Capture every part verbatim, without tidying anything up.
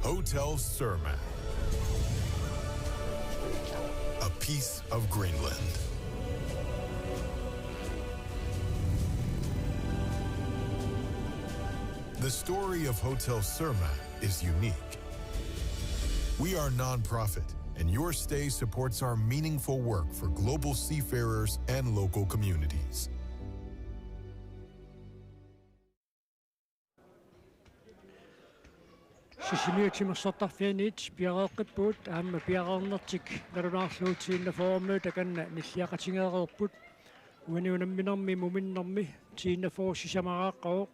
Hotel Surma. A piece of Greenland. The story of Hotel Surma is unique. We are non-profit, and your stay supports our meaningful work for global seafarers and local communities. Sisimiut timersortarfianit piareeqqippugut, aamma piareernertik nalunaarlugu T enogfyrremiut takanna nilliaqatigeereerput. Uani unamminermi muminnermi T enogfyrre sisamaraaqqavoq,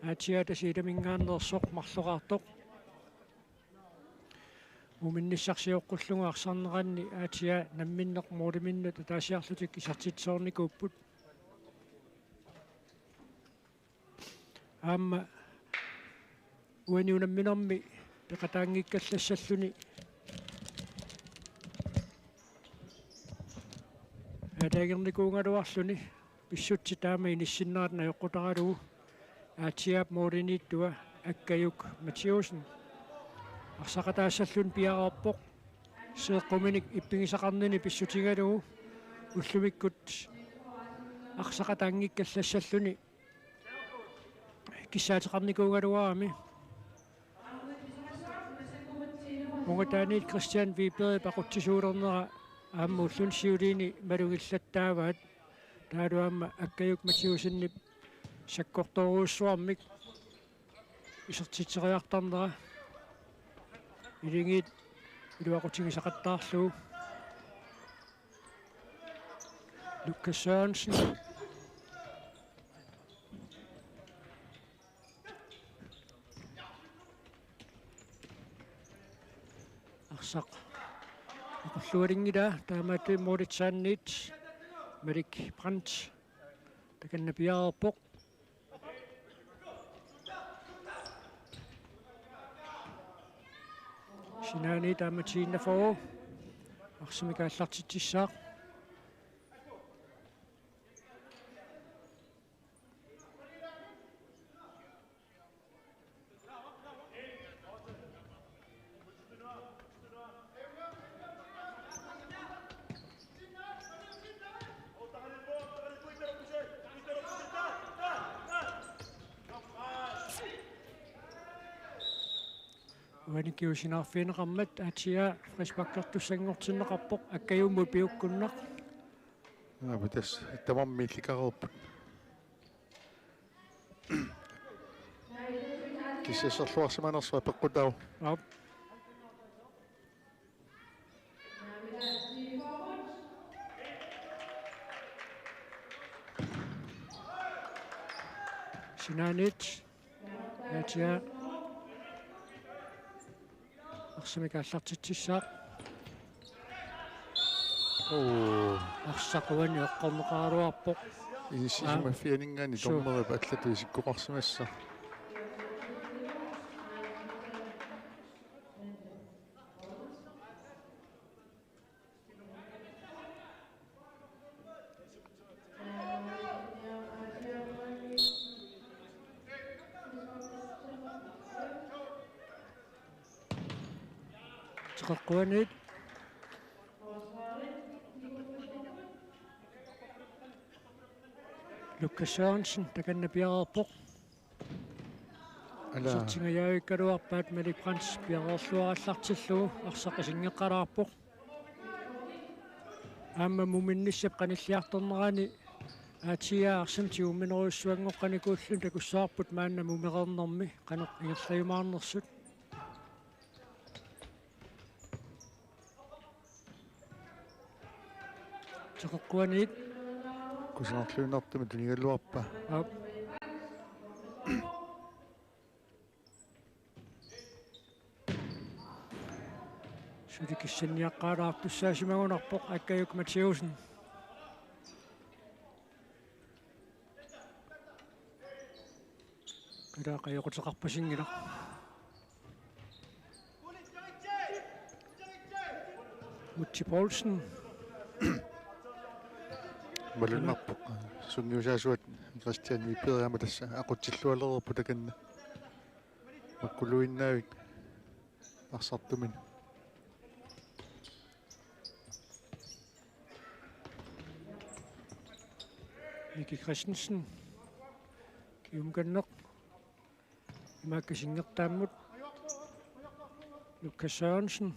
aatsiaata Tasiilaminngaanneersoq marloraartoq. Muminnissarsioqqullugu arsarneranni aatsia namminneq måliminnut ataasiarlutik isertitsisoornikuupput. Aamma uani unamminermi peqataanngikkallassalluni aalajangernikuugaluarluni pissutsit taama inissinnerat najoqqutaralugu aatsiaap måliniittua Akkajuk Mathiussen arsaqataassalluni piareerpoq. Seeqquminik ippigisaqarnini pissutigalugu ullumikkut arsaqataanngikkallassalluni kissaateqarnikuugaluarami. Ungataaniit Christian Wibergip aqutsisuulernera aamma ulluni siuliini malugillattaavaat, taavalu aamma Akkajuk Mathiussenip sakkortoorujussuarmik isertitseriartarnera. Iligiit iluaqutigisaqattaarlugu. Lukas Sørensen. Arsaq aqullualinngilaa, taamaattumik målitsaanniit Malik Brandt takanna piareerpoq. Sinaaniit aamma T enogfyrre arsamik aallartitsissaaq. Uani kingusinnaarfigineqarmat aatsia frisparkertussanngortinneqarpoq Akkajummut piukkunnaq. Aap, tassa tamarmik illikareerput. Kisianni asserluarsimanersoq apeqqutaavoq. Aap. Sinaaniit. Aatsia. Arsamik aallartitsissaaq. Oo. Arsaq uani eqqorneqaraluarpoq. Inissisimaffianinngaanniit. Aap. Suu. Dommerip allatut isikkoqarsimassaaq. Teqeqquaniit. Lukas Sørensen takanna piareerpoq. Ala. Isertingajavikkaluarpaat Malik Brandt piareerluarallartillugu arsaq isinngeqqalaarpoq. Aamma muminnissap qanilliartornerani aatsia arsamik tigumminerujussuanngoqqanikuulluni takussavarput maanna mumereernermi qanoq ingerlajumaarnersut. Teqeqquaniit. Kusanarluinnartumik tunigaluarpaa. Aap. Suli kissanniaqqaalaartussaasimagunarpoq Akkajuk Mathiussen. Kalaa qajoquteqarpasinngilaq. Mutsi Poulsen. Malunnarpoq. Sungiusaasuat Christian Wiberg aamma tassa aqutsillualereerpoq takanna. Makkuluinnaavik. Arsartumini. Miki Christensen. Kiumkanneq. Imaakka singertaammut. Lukas Sørensen.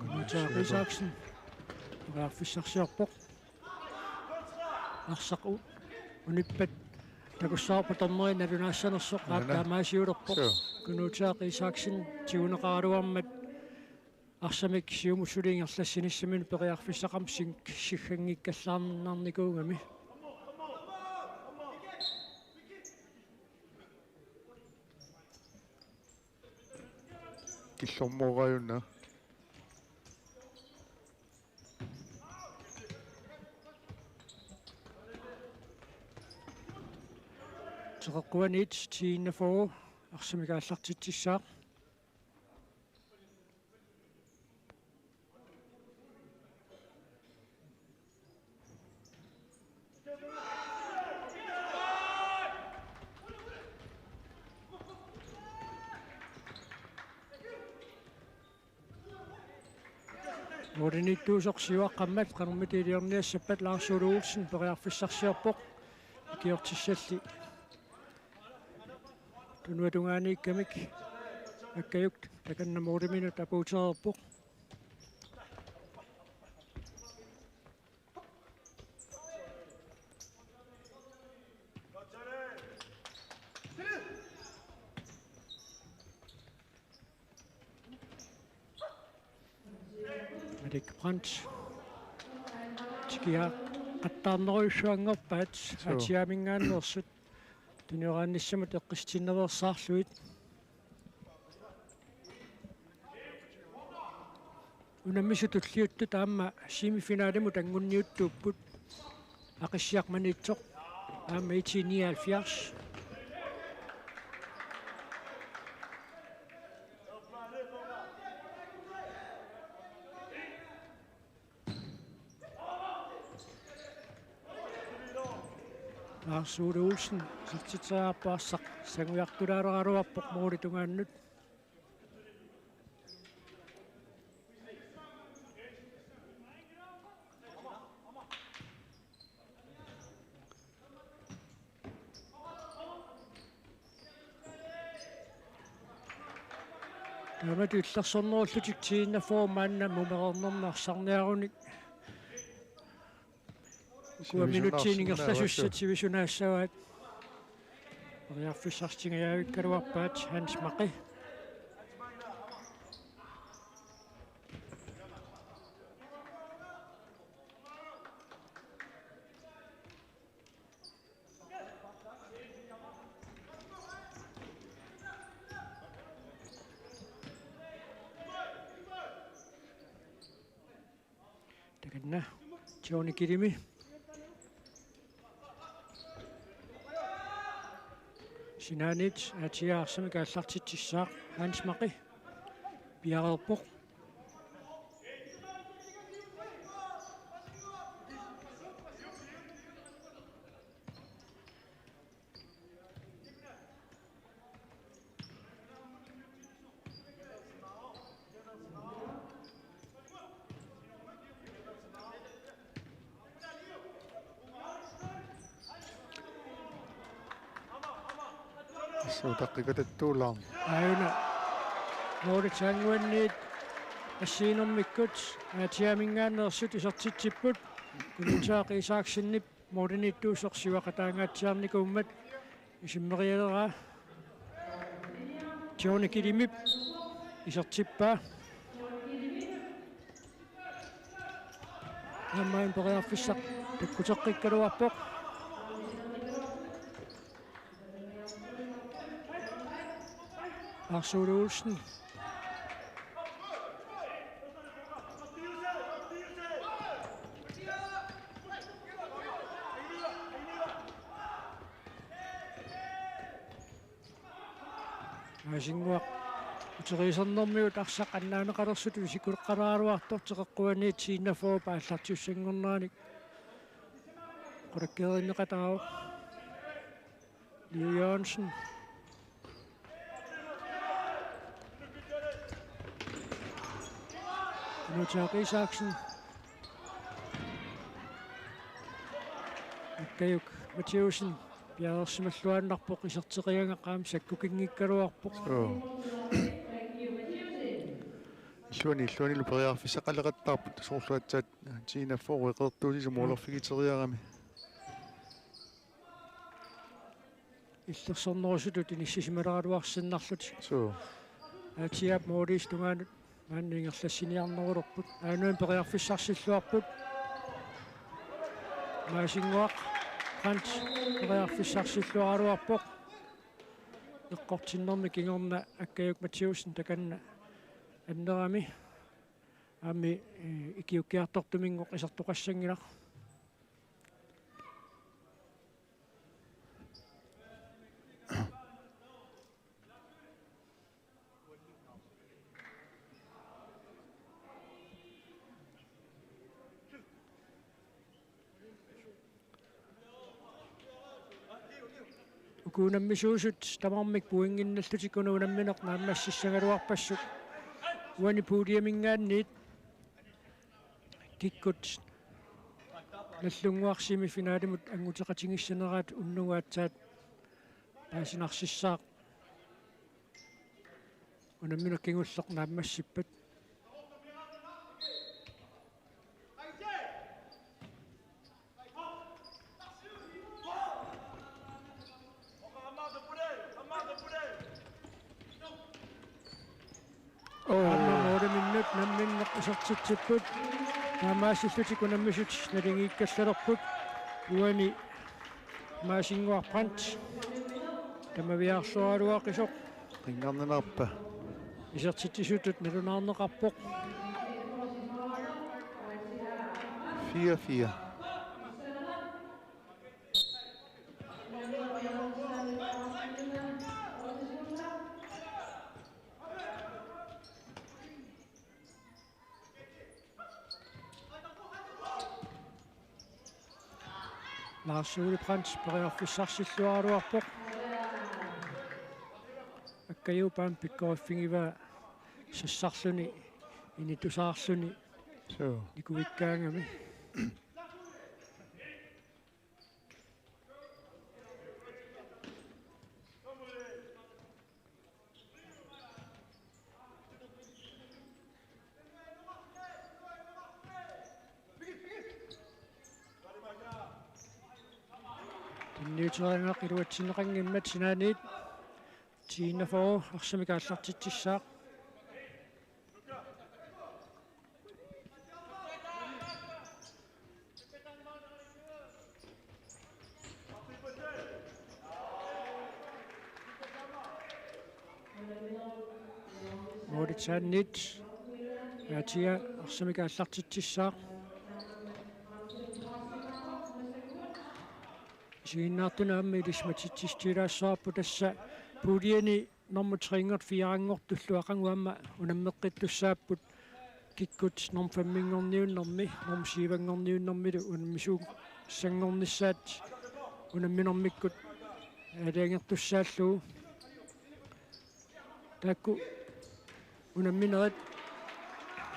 Nuutaa Isaksen. Periarfissarsiorpoq. Arsaq u-, unippat takussavarput dommeri nalunaassanersoq. Aana. Qaap taamaasiulerpoq. Suu. Kunuutaaq Isaksen tiguneqaraluarmat arsamik siumut suli ingerlassinissaminut periarfissaqarmat sing-, sigganngikkallaarnarnikuugami. Killormoorajunna. Teqeqquaniit ti enogfyrre arsamik aallartitsissaaq. Målimiittuusoq siuaqqammat qanormita iliorniassappat Lars Ole Olsen periarfissarsiorpoq. Ikiortissalli tunuatungaaniikkamik Akkajuk takanna måliminut apuutereerpoq. Malik Brandt. Tikiaqattaarnerujussuanngorpaat. Suu. Aasiaaminngaanneersut. Tunioraannissamut eqqissitinnaveersaarlugit. Unammisut tulliuttut aamma semifinalimut anngunniuttuupput. Aqissiaq Maniitsoq aamma IT nioghalvfjerds. Lars Ole Olsen, isertitseriarpoq arsaq sangujartulaaleraluarpoq målip tungaanut. Taamatut illersornerullutik ti enogfyrre maanna mumereernermi arsarniarunik. Ukua minutsiin ingerlasussat sivisunaassavaat. Periarfissarsitingajavikkaluarpaat Hans Maqe. Takanna Johnny Kilimi. Sinaaniit atia arsamik aallartitsissaaq Hans Maqe. Piareerpoq. Suutaqqikatattuulaarmi. Aajuna. Målip tiguanniit assiginermikkut aatiaaminngaanneersut isertitsipput. Kunuutaaq Isaksenip målimiittuusoq siuaqataangaatsiarnikuummat isimmerialeraa. Johnny Kilimip isertippaa. Aamma periarfissaq takkuteqqikkaluarpoq. Lars Ole Olsen. Aasinnguaq uteriisernermigut arsaq annaaneqalersutut isikkoqaleqqaaraluartoq Teqeqquaniit ti enogfyrre aallartiussanngorneranik. Qulakkeerinneqataavoq. Liu Jørgensen. Nuutsaq Isaksen. Akkajuk Mathiussen piareersimalluinnarpoq, iserteqigakku aamma sakkukinngikkaluarpoq. Joo. Illuani, illuanilu periarfissaqaleqattaarput, soorlu aatsaat T enogfyrre qeqertuusisoq målerfigiteriarami. Illersornerusutut inissisimaleraluarsinnarlutik. Suu. Aasiap målip tungaanut maanna ingerlassiniarnerulerput. Aajuna periarfissarsilluarput. Maasinnguaq Brandt periarfissarsilluaraluarpoq. Eqqortinnermi kingorna Akkajuk Mathiussen takanna annerami. Aammi, eh, ikiuukkiartortuminngooq isertoqassanngilaq. Uku unammisuusut tamarmik pointinnallutik una unammineq naammassissagaluarpassuk. Uani puljeminngaanniit kikkut Nagdlunguaq semifinalimut anguteqatigissaneraat unnugu aatsaat paasinarsissaaq. Unammineq kingulleq naammassippat. Aamma måliminnut namminneq isertitsipput. Taamaasillutik unammisut naligiikkallalerput. Uani Maasinnguaq Brandt tamaviaarluaraluaqisoq. Qinngarninarpa? Isertitsisutut nalunaarneqarpoq. Fire fire. Lars Ole Brandt periarfissarsilluaraluarpoq. Akkajup aamma pikkoriffigivaa sassarluni initusaarluni. Suu. Nikuikkaangami. Tunniuteriaraq iluatsinneqanngimmat sinaaniit. T enogfyrre arsamik aallartitsissaaq. Målip saaniit Aatia arsamik aallartitsissaaq. Isiginnaartunut aamma ilisimatitsissutigilaassavarput, tassa puljeni normu tre-nngortut fire-nngortullu aqagu aamma unammeqqittussaapput, kikkut normu fem-inngorniunnermi normu syv-inngorniunnermilu unammisuussanngornissaat unamminermikkut aalajangertussaallugu. Taakku unamminerit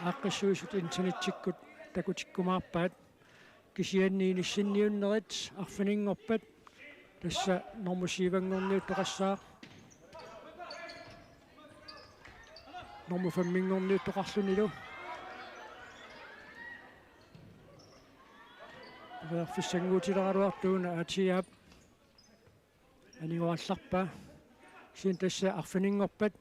aaqqissuisut internettikkut takutikkumaarpaat. Kisianni inissinniunnerit arfininngorpat, tassa normu syv-inngorniuttoqassaaq normu fem-inngorniuttoqarlunilu. Periarfissannguutileraluartuuna Aatiaap aniguallarpaa. Kisianni tassa arfininngorpat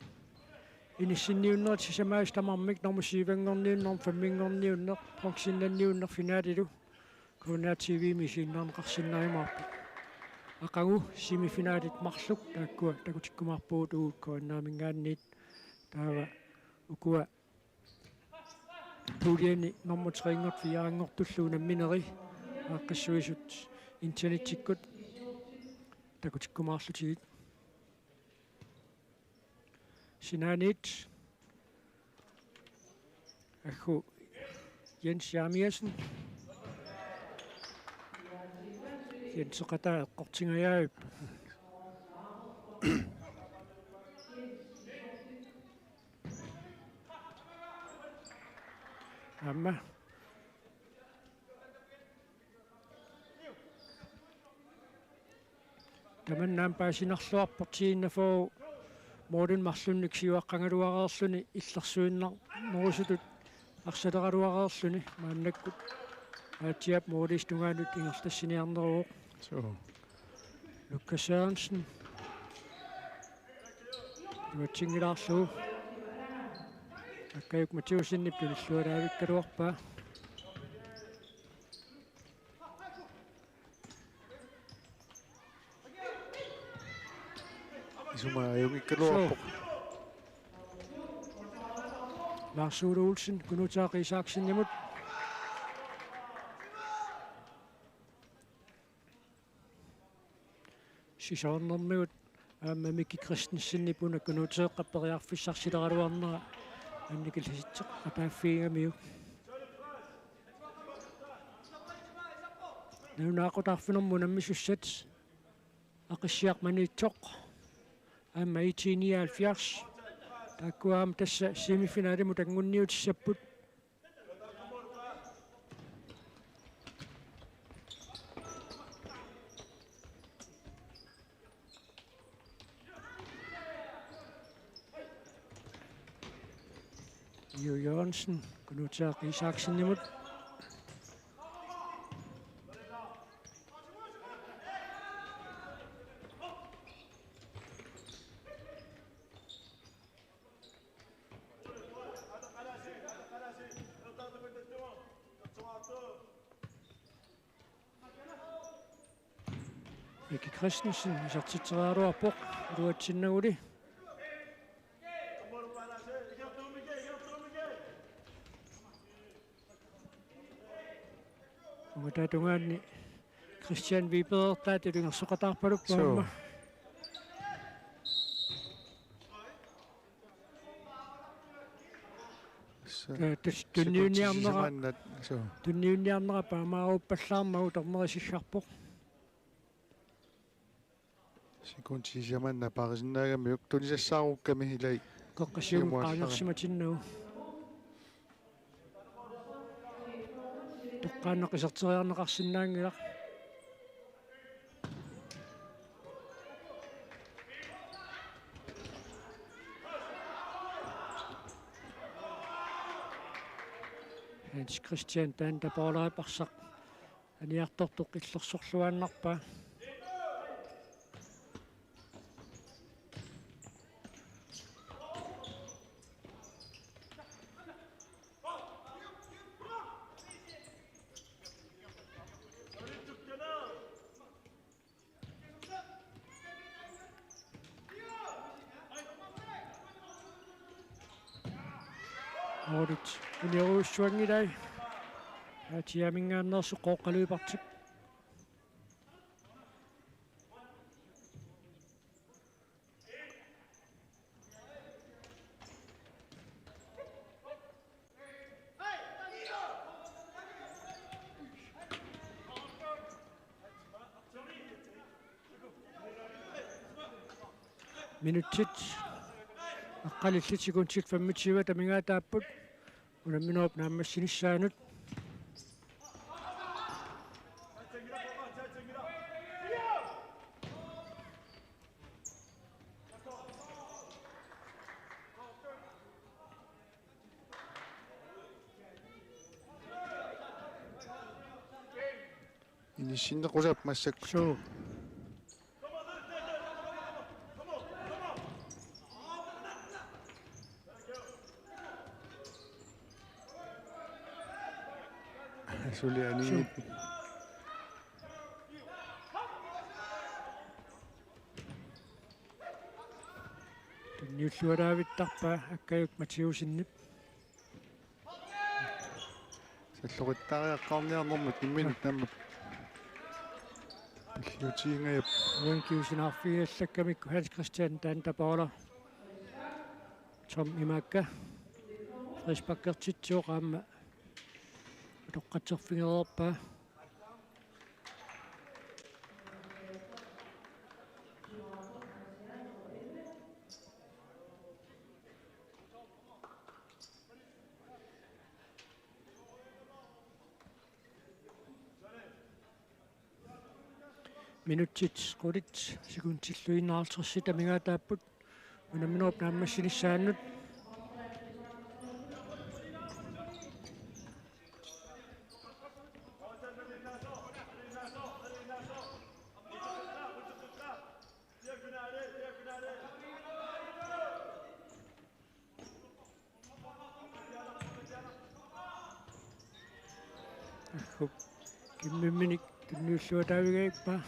inissinniunnerit sisamaasut tamarmik normu syv-inngorniunneq, normu fem-inngorniunneq, bronzennanniunneq finalilu K N R T V-mi isiginnaarneqarsinnaanngilaq. Aqagu semifinalit marluk taakkua takutikkumaarpagut uagut K N R-minngaanniit. Taava ukua puljeni normu tre-nngortut fire-nngortullu unammineri aaqqissuisut internettikkut takutikkumaarlutigit. Sinaaniit Aggu Jens Jeremiassen. Jenseqataa eqqortingajaavippoq. Aamma. Tamanna aamma paasinarluarpoq, T enogfyrre målimut marlunnik siuaqqagaluareerluni illersuinnarnerusutut arsaleraluareerluni, maannakkut Aasiap målip tungaanut ingerlassiniarneruvoq. Suu. Lukas Sørensen. Iluatsinngilaarlugu. Akkajuk Mathæussenip tunillualaavikkaluarpaa. Isummat ajunngikkaluarpoq. Suu. Lars Ole Olsen, Kunutaa Isaksenimut. Sisoornermigut aamma Miki Christensenip una Kunuuteeqqap periarfissarsileraluarnera annikillisitseqataaffigigamiguk. Nalunaaqutaq arfineq-marlunut unammisussat Aqissiaq Maniitsoq aamma I T nioghalvfjerds. Taakkua aamma tassa semifinalimut anguniutissapput. Iu Jørgensen, Kunutaa Isaksenimut. Miki Christensen isertitseriaraluarpoq iluatsinnaguli. Uunga taava tungaanni Christian Wiberg taava tilingersoqataarpaluppoq. Suu. Aamma. Sa-, ta-, tas-, tunniunniarnera, sikuntisimanna, suu. Tunniunniarnera paamaaruppallaarmagu dommeri siggarpoq. Sikuntisimanna paarisinnaagamiuk tunisassaarukkamik ilai. Qeqqasiummik qaangersimatinnagu. Toqqaannaq iserteriarneqarsinnaanngilaq. Hans Christian Tanda Paulip arsaq aniartortoq illersorluaannarpaa. Målit uniorujussuanngilai. Aasiaminngaanneersoq Qooqqalu Ipartip. Minutsit aqqalillit sekundit femogtyve amigaataapput unamminerup naammassinissaanut. Inissinnequsarpoq massakkut. Suu. Suli ani. Suu. Tunniullualaavittarpaa Akkajuk Mathæussenip. Salloqittaariaqqaarniarnermut imminut nammat pilliutiingajapput. Uankiusinaarfigiallakkamikku Hans Christian Tanda Paula, Tom Imakka, frisparkertitsivoq aamma utoqqatserfigereerpaa. Minutsit qulit sekundillu enoghalvtreds amigaataapput unamminerup naammassinissaanut. Aggup kimmimminik tunniulluataavigaarpaa.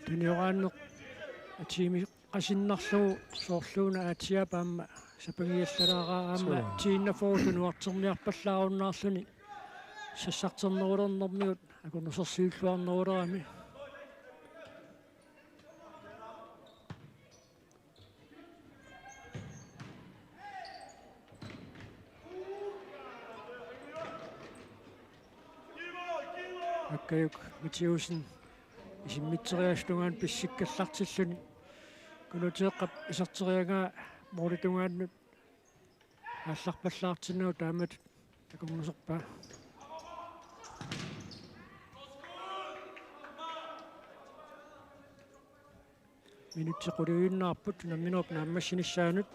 Tunioraanneq atiimi qasinnarlugu soorluuna aatsiaap aamma sapangiallalaaraat aamma Suu. Tiinnaffoortut nuarterniarpallaarunnaarluni sassarternerulernermigut akornusersiulluarnerulerami. Akkajuk Mathiussen isimmitseriaassutungaanut pissikkallartilluni. Kunuuteeqqap iserteriagaa moolitungaannut aallarpallaartinnagu taamatut akornuserpaa. Minutsit quliinnaapput unamminerup naammassinissaanut.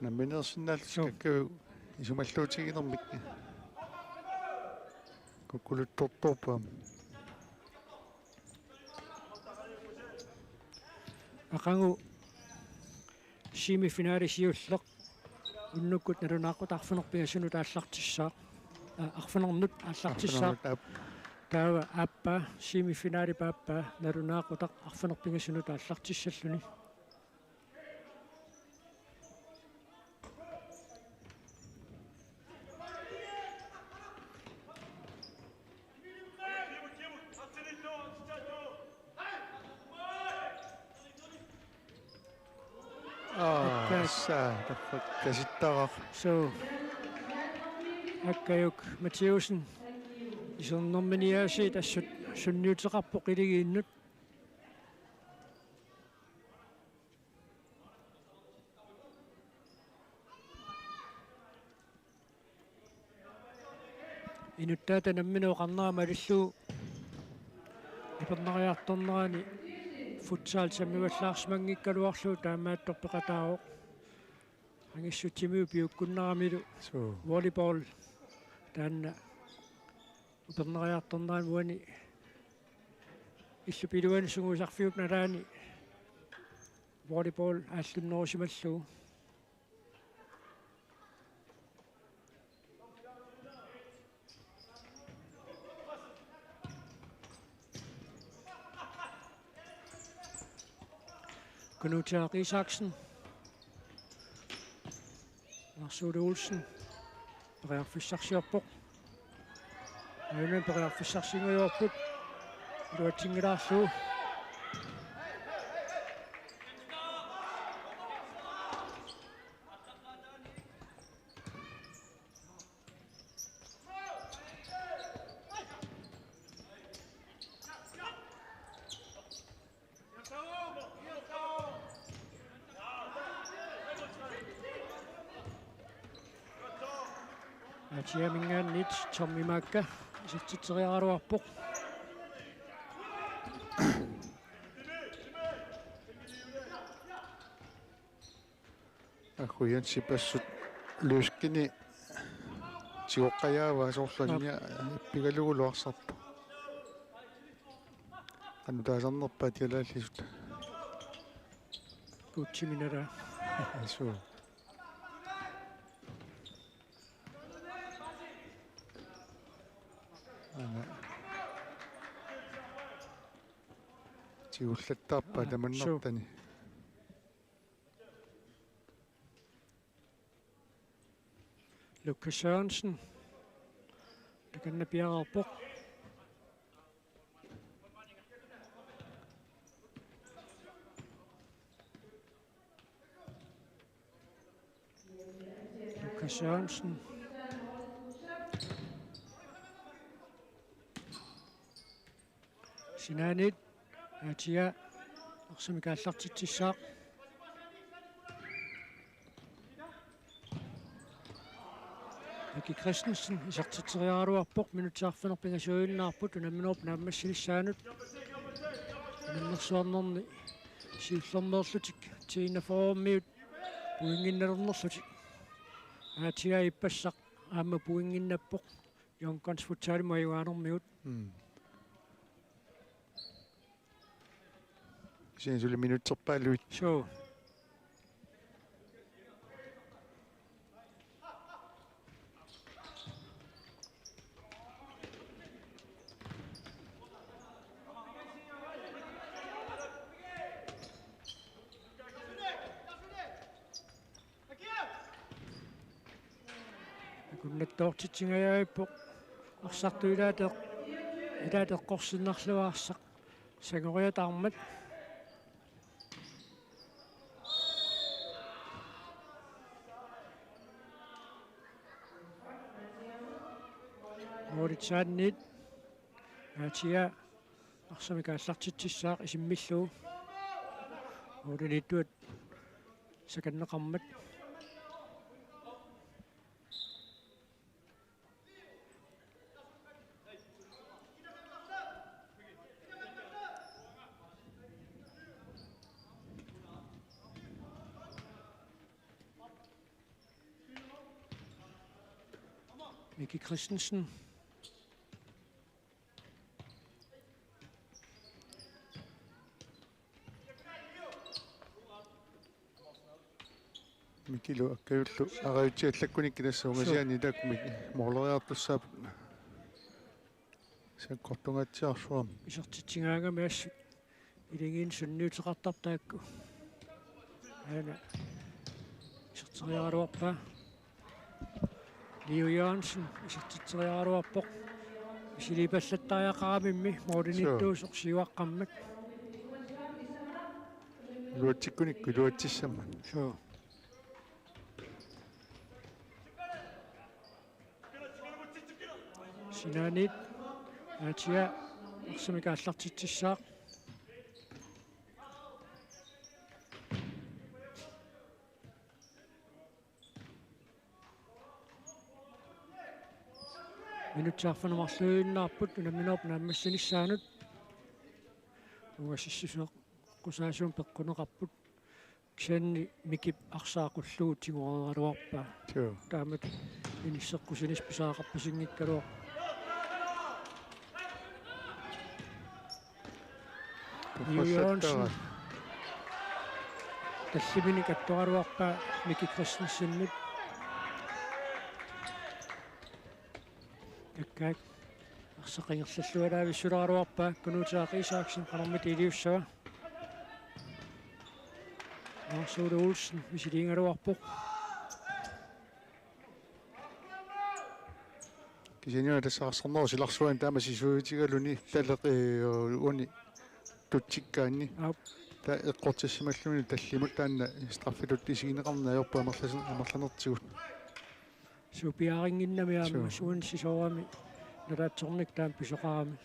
Nammineersinnaallutik Suu. Akkajuk isumalluutiginermik. Kukkuluttortoorput aamma. Aqagu semifinali siulleq unnukkut nalunaaqutaq arfineq-pingasunut aallartissaaq. Aa, arfineq-pingasunut aallartissaaq. Arfineq-pingasunut aap. Taava aappaa, semifinalip aappaa, nalunaaqutaq arfineq-pingasunut aallartissalluni. Aa, Akkajuk. Assa, taffakka sittaaraq. Suu. Akkajuk Mathiussen. Isernermini aasiit assut sunniuteqarpoq iligiinnut. Inuttaata nammineq oqarnera malillugu upernariartornerani futsal sammivallaarsimanngikkaluarlugu taamaattoq peqataavoq. Angissutsimut piukkunnaramilu Suu. Volleyball taanna upernariartornerani uani illup iluani sungiusarfiup nalaani volleyball aallunnerusimallugu. Kunuutaaq Isaksen. Lars Ole Olsen. Periarfissarsiorpoq. Aajuna periarfissarsinngujuarput. Iluatsinngilaarlugu. Aatsiamingaanniit Tommy Maakka isertitseriaraluarpoq. Aggu Jensipassut Lyskini tigoqqajaavaa soorlu Aap. Annia ippigalugulu arsarpoq. Qanoq taasarnerpaat kalaallisut. Kuutsiminara. Suu. Aana. Tigullattaarpaa Aana, suu. Tamannartani. Lukas Sørensen. Taanna piareerpoq. Lukas Jørgensen. Sinaaniit Aatia arsamik aallartitsissaaq. Miki Christensen isertitseriaraluarpoq, minutsit arfineq-pingasut ingerlaannarput unamminerup naammassinissaanut. Unammersuarnerni siullermeerlutik T-41-miut pointinnalernerlutik. Aatia ippassaq aamma pointinnappoq Young Guns Futsalimut ajugaanermigut. Mm. Kisianni suli minutserpaalluit. Suu. Akunnattoortitsingajavippoq. Arsartut ilaat eq-, ilaat eqqorsinnarlugu arsaq sangoriataarmat. Moritsaannit Aatia arsamik aallartitsissaaq isimmillugu. Moritsaannit sakanneqarmat. Miki Christensen. Mikilu Akkajullu arajutsiallakkunik kinassuungasiani taakku mooleriartussaapput. Sakkortungaatsiarsuarmi. Isertitsigaangami assut iligiinnut sunniuteqartarpoq taakku. Aana iserteriaraluarpaa. Leo Jørgensen isertitseriaraluarpoq. Misiliipallattariaqaramimmi mooriniittuusoq siuaqqammat. Iluatsikkunikku iluatsissammat. Suu. Sinaaniit Aatia arsamik aallartitsissaaq. Minutsit arfineq-marluinnarput unamminerup naammassinissaanut. Ungasissuseq qusaasoq peqquneqarput. Kisianni Mikip arsaat qullugu tigoreeraluarpaa. Suu. Taamatut inisseqqusinissaa pisariaqarpasinngikkaluarpoq. Leo Jørgensen. Tallimanik attoraluarpaa Miki Christensenimut. Takkaak. Arsaq ingerlalluaraavissuleraluarpaa, Knuth Isaksen qanormita iliussava. Lars Ole Olsen misiliigaluarpoq. Kisianni tassa arsarnerup silarsuani taama sisuutigaluni taleq, ee, uani tutsikkaanni. Aap. Taava eqqortissimalluni tallimut taanna straffitut isigineqarneq ajorpoq amerlas-, amerlanertigut. Supiarinnginnami aamma. Suu. Suunsi soorami nalaatsornik taama pisoqarami.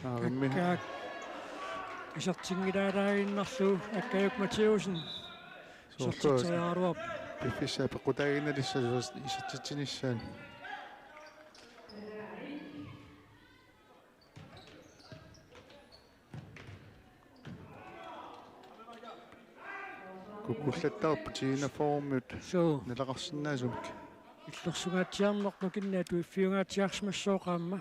Aarimmi. Takkaak. Isertinngilaalaaginnarlugu Akkajuk Mathiussen. Soorlu isertitseriaraluarpoq. Piffissaq peqqutaaginnarlugu isertitsinissaanut. Kukkullattaarput T-enogfyrremiut. Suu. Naleqarsinnaasumik. Illersugaatsiarneq nukinneq atuiffiungaatsiarsimassooq aamma.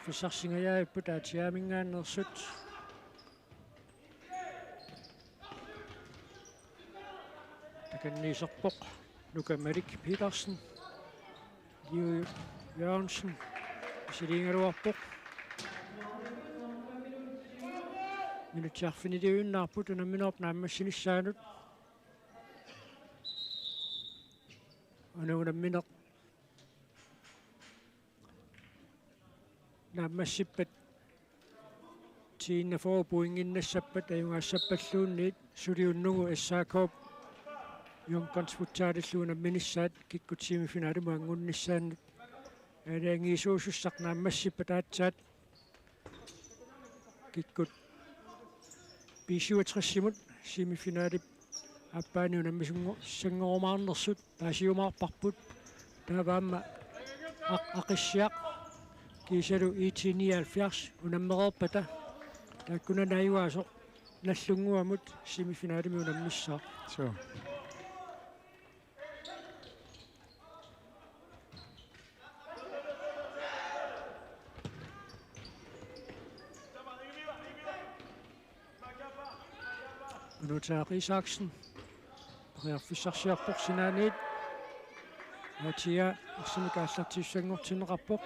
Periarfissarsingajavipput A T A-minngaanneersut. Takanna iserpoq Nuka Malik Petersen. Liu Jørgensen misiliigaluarpoq. Minutsit arfiniliuinnarput unamminerup naammassinissaanut. Una unammineq naammassippat T enogfyrre pointinnassappat ajugaassappalluunniit, suli unnugu S A K-p Young Guns Futsalillu unamminissaat kikkut semifinalimut anngunnissaannut. Aalajangiisuusussaq naammassippat aatsaat kikkut B syvogtres-imut semifinalip aappaani unammisanngo-, sanngorumaarnersut paasiumaarparput. Taava aamma Aq-, Aqissiaq kiisalu I T nioghalvfjerds unammereerpata, taakkunani ajugaasoq Nagdlunguamut semifinalimi unammissaaq. Suu. Unuuteaq Isaksen. Periarfissarsiorpoq sinaaniit. A T A arsamik aallartissanngortinneqarpoq.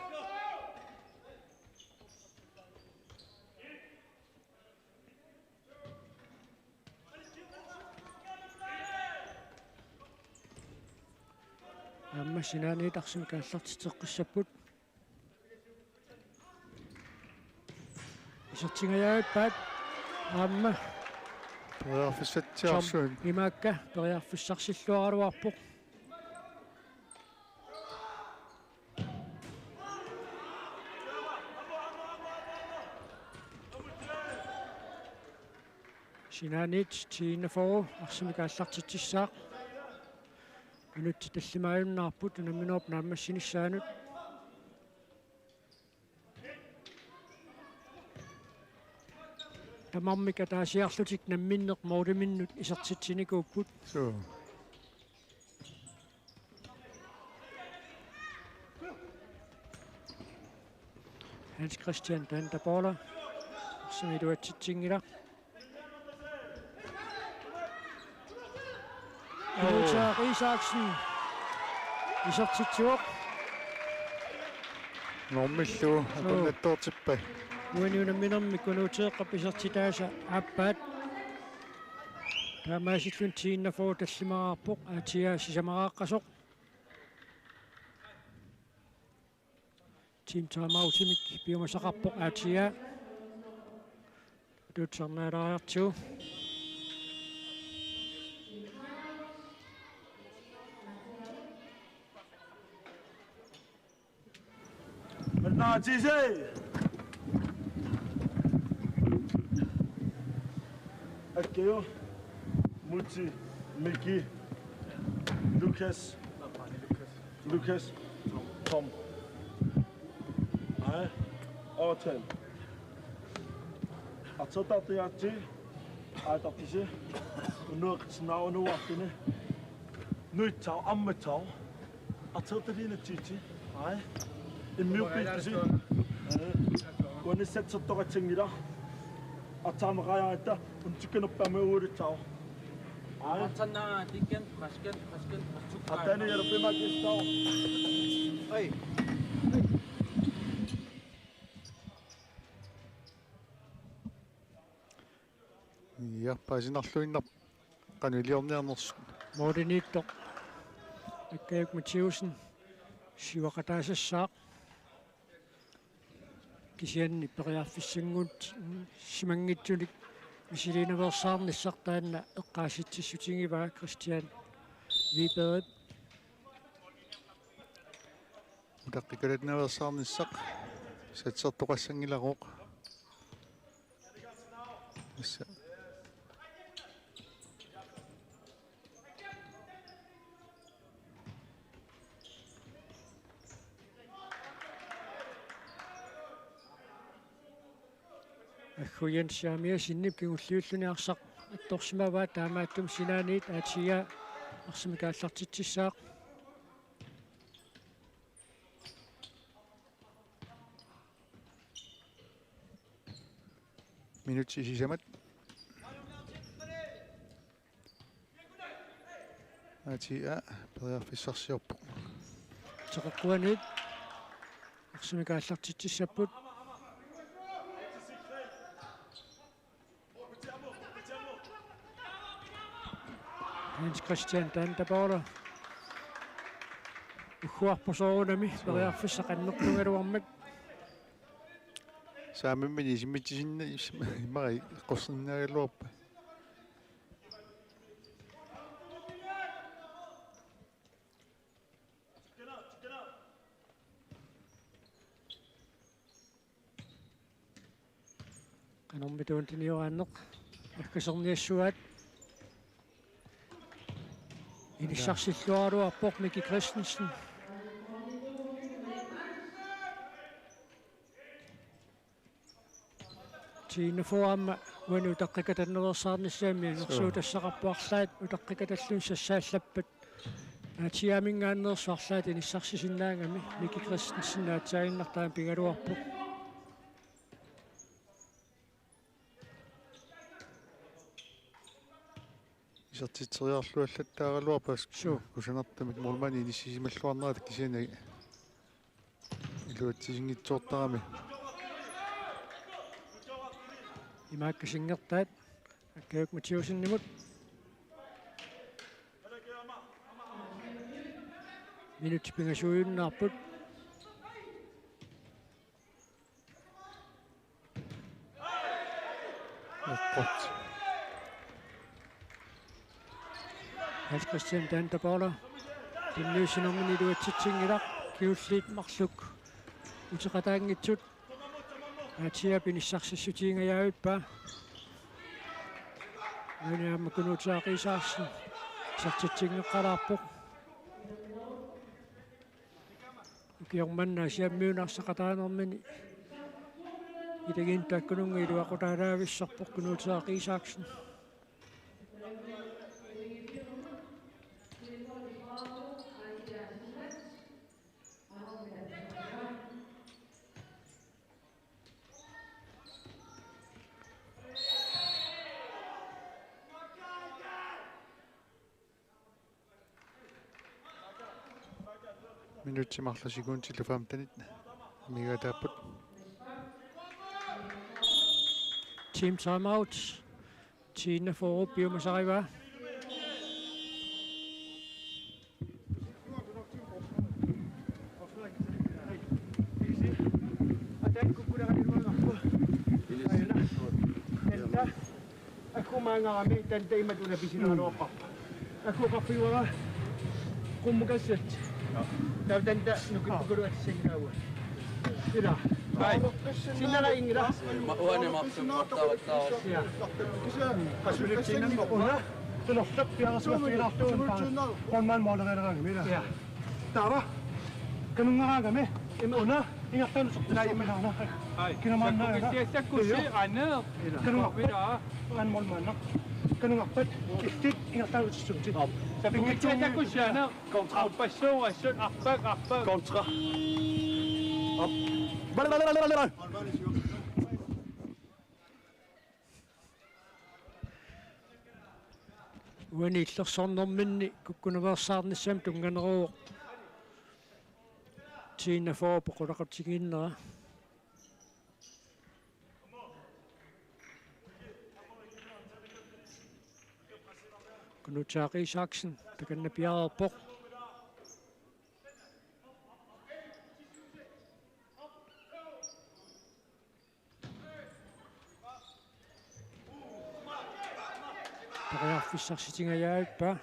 Aamma sinaaniit arsamik aallartitseqqissapput. Isertingajavippaat aamma. Periarfissatsiarsuit. Imaakka periarfissarsilluaraluarpoq. Sinaaniit T enogfyrre arsamik aallartitsissaaq. Minutsit tallimaajunnaarput unamminerup naammassinissaanut. Tamarmik ataasiarlutik namminneq måliminnut isertitsinikuupput. Suu. Hans Christian Dandabola. Arsamik iluatsitsinngilaq. Unuuteaq Isaksen isertitsivoq. Normillu. Suu. Akunnattoortippa. Uani unamminermi Unuuteeqqap isertitaasa aappaat. Taamaasilluni T enogfyrre tallimaraarpoq, A T A sisamaraaqqasoq. Team timeoutimik piumasaqarpoq A T A. Atuutsarnaalaariartigu. Mennaatsise! Akio, Muti, Miki, Lukas, Lukas, Tom. Ai, Orton. Atsotatiatsi, ai tatisi. Unua kitsina unua tini. Nuitsa amma tau. Atsataliina titi. Ai. Immiuppiittusi. Ai. Uani satsertoqatsinngilaq. Atsaamaqajaaratta untikkanerpaamik uulitsaaq. Ai. Atsanna tikken, masken, masken, masken. Atani jarpimaakistaq. Ai. Ja, paasinarluinnarpoq qanoq iliorniarnersut. Målimiittoq Akkajuk Mathiussen siuaqataasassaaq. Kisianni periarfissanngortissimanngitsunik misiliinaveersaarnissaq taanna eqqaasitsissutigivaa Christian Wibergip. Utaqqikkalaatinnaveersaarnissaq satsertoqassanngilaq. Tassa. Aggu Jens Jeremiassenip kingulliulluni arsaq attorsimavaa, taamaattumik sinaaniit A T A arsamik aallartitsissaaq. Minutsit sisamat. A T A periarfissarsiorpoq. Teqeqquaniit arsamik aallartitsissapput. Hans Christian Tantapolo. Ugguarpoq soorunami periarfissaq annertugaluarmat. Saamimmi isimmitsisinna is-, immaqa eqqorsinnaagaluarpaa. Qanormita tuniniaraanneq naggaserniassuaat. Inissarsilluaraluarpoq Miki Christensen. T enogfyrre aamma uani utaqqikatannersaarnissaanut angersuutassaqarpoq, arlaat utaqqikatalluni sassaallappat. A T A-minngaanneersoq arlaat inissarsisinnaagami Miki Christensen aatsaaginnartaa pigaluarpoq. Isertitseriarluallattaaraluarpaa. Suu. Kusanartumik målmandi inissisimalluarnerata kisianni iluatsisinngitsoortarami. Imaakkasinngortaat Akkajuk Mathiassenimut. Minutsit pingasuujunnaarput. Eqqort. Hans Christian Tantapolo. Tunniussinermini iluatsitsinngilaq, kingulliit marluk uteqataanngitsut. A T A-p inissarsissutigingajavippaa. Uani aamma Knuth Isaksen isertitseriaqqalaarpoq. Ukioq manna Aasiammiunut arsaqataanermini ilagiinnut taakkununnga iluaqutaalaavissorpoq Knuth Isaksen. Minutsit marluk sekundillu femtenit amigaataapput. Team timeout. T enogfyrre piumasarivaa. Aggumaanngarami Tanta imatut una pisinaaruaqqarpa. Agguqarfigaara qummukassat. Taava Tanta nukippukuluatissanngilaa. Ila. Ai. Sinnera inngila. Ma-, uani mappi. Ja. Una. Tunorleq piareersimaffigilaaruit. Qolmaan måleriileraangami ila. Ja. Taava. Kanunngaraangami. Ima. Una. Ingerlaannaq soqutissiorminaana. Ai. Kinamaannaana. Sakkusi, sakkusi, ane. Ila. Kanunngappat. Ane målmaanna. Kanunngappat. Illit ingerlaannaq soqutissiorlutit. Sakkusi, ane. Kontra. Arpassuugassut, arpak, arpak. Kontra. Op. Uani illersornerminni kukkunaveersaarnissamut tunnganeruvoq. T enogfyrre poqquleqatigiinnera. Knuth Isaksen takanna piareerpoq. Periarfissarsitingajavippaa.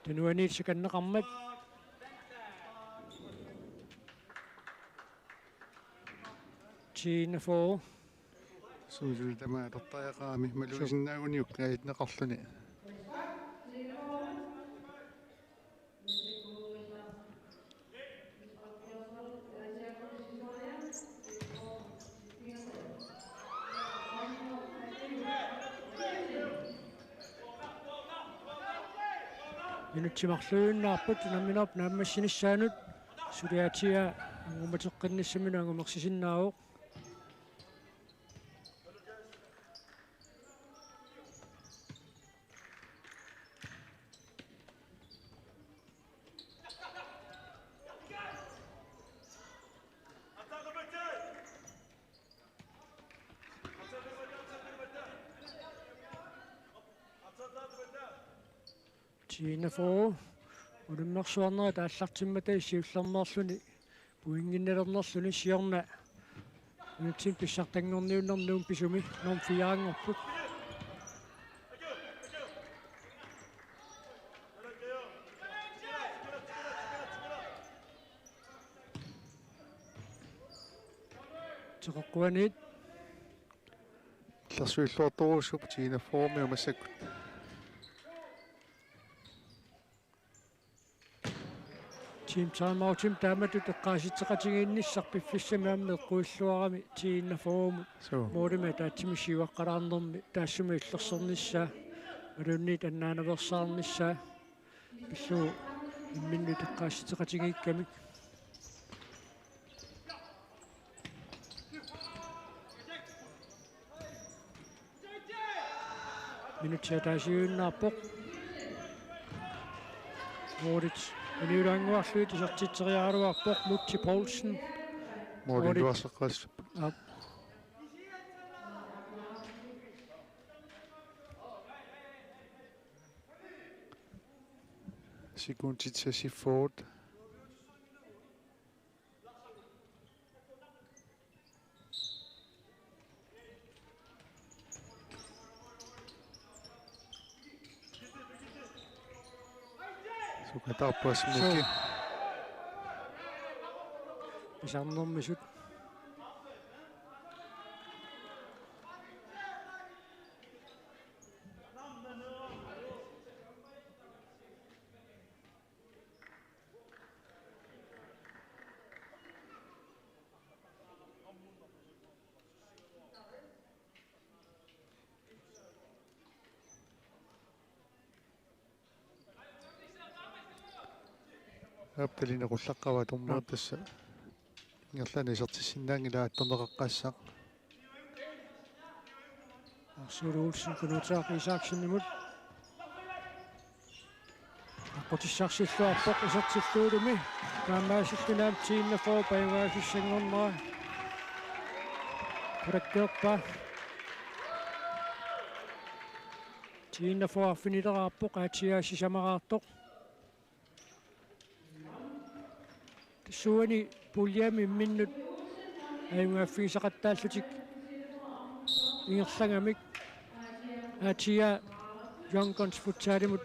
Tunuaniit sikanneqarmat. T enogfyrre. Suusuut tamaat atortariaqarami malugisinnaaguniuk ajunneqarluni. Minutsit marluinnaapput unamminerup naammassinissaanut, suliatia angumateqqinnissaminut angumersisinnaavoq. T-enogfyrre unammersuarnerat aallartimmata siullermeerluni pointinnalernerluni siorna minutsit pissartanngorniunnermi Nuummi pisumi nummer fire-nngorput. Teqeqquaniit. Illersuilluartorujussuupput T-enogfyrre-mi massakkut. Team timeout-imi taamatut eqqaasitseqatigiinnissaq piffissami aamma eqquilluarami T-enogfyrre-mut. Suu. Målimik ataatsimik siuaqqalaarnermi taassuma illersornissaa, imaluunniit annaanaveersaarnissaa pillugu imminnut eqqaasitseqatigiikkamik. Minutsit ataasiinnarpoq. Målit uniulaannguarlugit isertitseriaraluarpoq Mutsi Poulsen. Målit. Målit. Iluarseqqaassapput. Aap. Sekundit seksogfyrre. Sukatarpasmuki. Suu. Pisarnermisut. Aap, talineq qullaqqavat dommerit tassa. Ingerlaannaq isertissinnaanngilaq attorneqaqqaassaq. Arsuulu Olsen Kunuutaaq Isaksenimut. Aqqutissarsilluarpoq isertillugu. Taamaasilluni aamma T-enogfyrre pajugaasussanngornera. Qulakkeerpaa. T-enogfyrre arfinileraarpoq, A T A sisamaraartoq. Tassuuna puljemi imminnut ajugaaffigisaqattaallutik ingerlagamik A T A Young Guns Futsalimut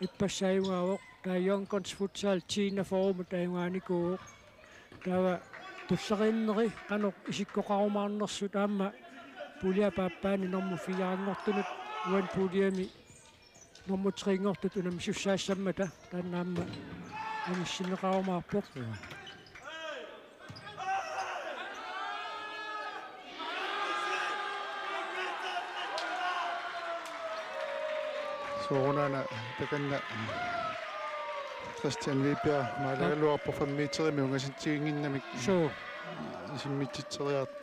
ippassaq ajugaavoq. Taava Young Guns Futsal T-enogfyrre-mut ajugaanikuuvoq. Taava tulleriinneri qanoq isikkoqarumaarnersut aamma puljep aappaani nummer fire-nngortunut uani puljemi nummer tre-nngortut unammisussaassammata taanna aamma anissinneqarumaarpoq. Joo. Soorunami takanna Christian Vibjerg maalagaluarpoq fem meterimi ungasitsiginnginnamik. Suu. Isimmitsitseriartoq.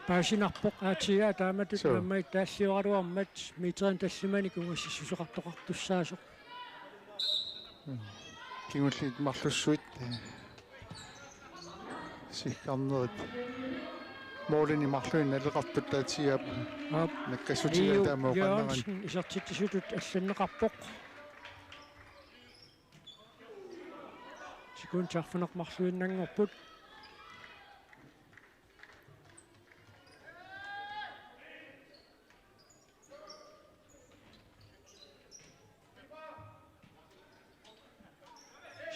Paasinarpoq A T A taamatut. Suu. Aamma taalliugaluarmat meterinik tallimanik ungasissuseqartoqartussaasoq. Kingulliit marlussuit, eh, siggarnerit. Målinik marlunnik naleqartut A T A-p. Aap. Nakkassutigaat. Liu taama oqannerani. Jørgensen isertitsisutut allanneqarpoq. Sekundit arfineq-marluinnanngorput.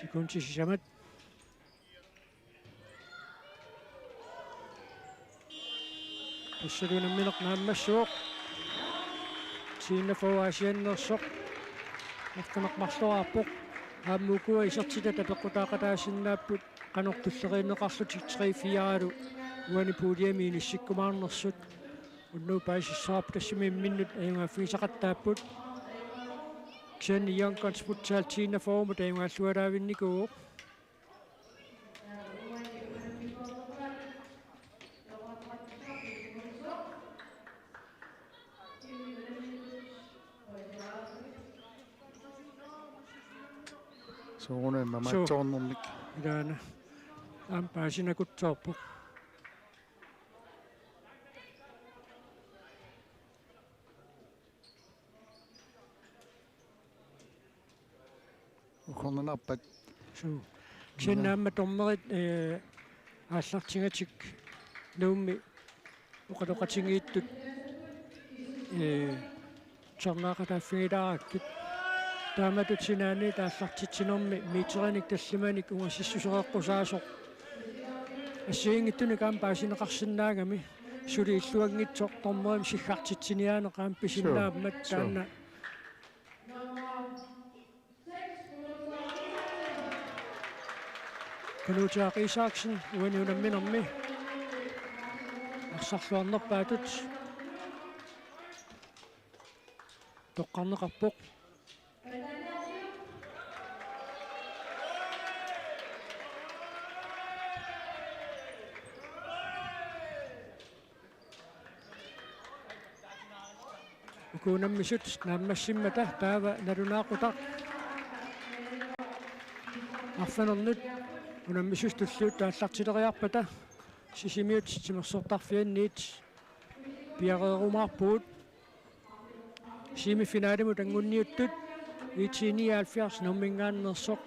Sekundit sisamat. Assalu unammineq naammassivoq. Tiinnafoa Aasianneersoq arfineq-marloraarpoq. Aamma ukua isertitat apeqqutaaqataasinnaapput qanoq tulleriinneqarlutik tre fire-lu uani puljemi inissikkumaarnersut. Unnuup paasissuarput tassami imminnut ajugaaffigisaqattaapput. Kisianni Young Guns Futsal tiinnafoamut ajugaallualaavinnikuuvoq. Soorunami mamaatsoornermik. Ilaana. Aamma paasinakutsoorpoq. Ukornanarpat. Suu. Kisianni aamma dommerit, eh, aallartigatik Nuummi oqaloqatigiittut, eh, tusarnaaqataaffigilaarakkit. Taamatut sinaaniit aallartitsinermi meterinik tallimanik ungasissusereqqusaasoq assigiinngitsunik aamma paasineqarsinnaagami, suli illuanngitsoq dommerimik siggartitsiniaaneq aamma pisinnaammat. Suu. Suu. Taanna Kanuutaaq Isaksen uani unamminermi arsarluarnerpaatut toqqarneqarpoq. Uku unammisut naammassimmata taava nalunaaqutaq arfinernut unammisut tulliuttut aallartileriarpata Sisimiut timersortarfianniit piareerumaarpugut. Semifinalimut anguniuttut I T nioghalvfjerds Nuumminngaanneersoq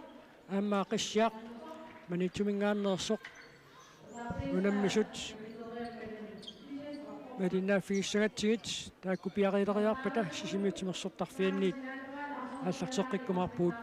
aamma Aqissiaq Maniitsuminngaanneersoq unammisut malinnaaffigissagatsigit taakku piareeriarpata Sisimiut timersortarfianniit aallarteqqikkumaarpugut.